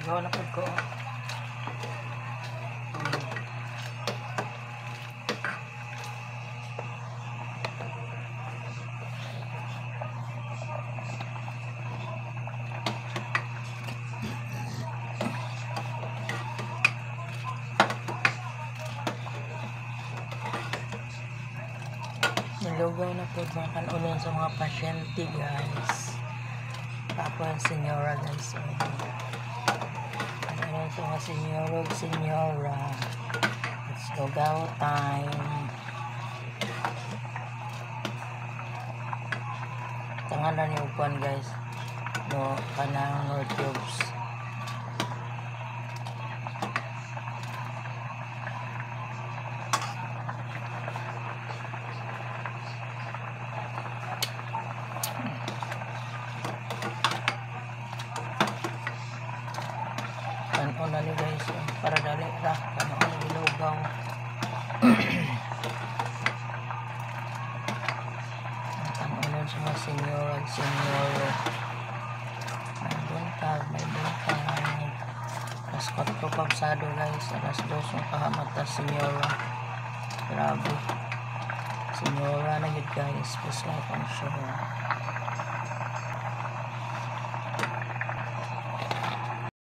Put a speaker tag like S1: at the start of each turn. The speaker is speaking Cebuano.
S1: Lugaw na pud ko. Nilugaw na po mga kanunon sa mga pasyente, guys. Tapos ang senyora, guys. So, kanunon sa mga senyor ug senyora. It's lugaw time. Tangalan ni upan, guys. No, kanang Knorr cubes. Kanon na ni, guys, oh, para dali ra. Kanon ni lugaw. Kanon sa mga senyor ug senyora. May buntag, may buntag. Alas 4 pasado, guys. Alas 2 ang kahamata senyora. Grabe. Senyora na yun, guys. Please like and share.